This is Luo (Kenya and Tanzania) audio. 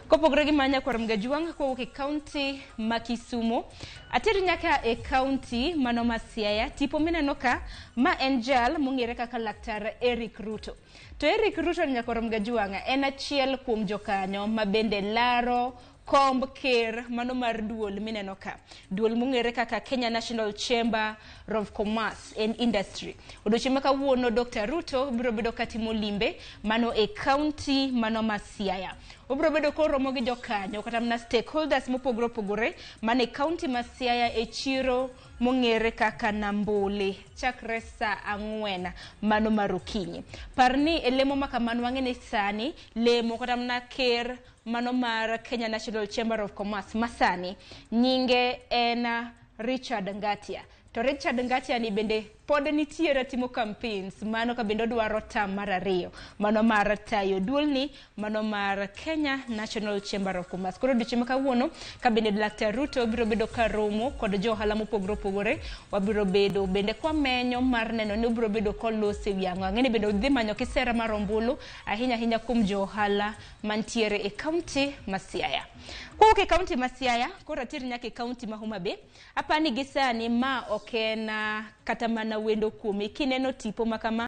Kopogore gi mano nyakwar Mgajuang' kowuok e kaunti ma Kisumo, ateri nyaka e kaunti mano ma Siaya. Tipo mineno ka, ma en jal mong'ere kaka Laktar Eric Ruto. To Eric Ruto ni nyakwar Mgajuang' en achiel kuom jokanyo ma bende laro komb ker mano mar duol mineno ka. Duol mong'ere kaka Kenya National Chamber of Commerce and Industry. Odiochieng' ma kawuono Dr. Ruto biro bedo katimo limbe mano e kaunti mano ma Siaya. Obiro bedo koromo gi jokanyo kata mana stakeholders mopogore opogore mane kaunti ma Siaya e chiro mong'ere kaka Nambole chakre saa 4 mano mar okinyi. Par ni e lemo ma kamano wang'e ni sani lemo kata mana ker mano mar Kenya National Chamber of Commerce masani nyinge en Richard Ngatia. To Richard Ngatia ni bende pod nitiere timo campaigns mano ka bende odwaro term mar 2 mano mar tayo duolni mano mar Kenya National Chamber of Commerce. Koro odiochieng' ma kawuono ka bende Laktar Ruto biro bedo ka romo kod jo ohala mopogore opogore, wabiro bedo bende kwamenyo mar neno ni obiro bedo kolose wi ang'o. Ang'e ni bende odhi manyo kisera mar ombulu ahinya ahinya kuom jo ohala mantiere e kaunti ma Siaya. Kowuok e kaunti ma Siaya, koro ateri nyaka e kaunti ma Homa Bay. Apani gi sani ma ok en kata mana wendo kuomi. Kineno tipo ma kama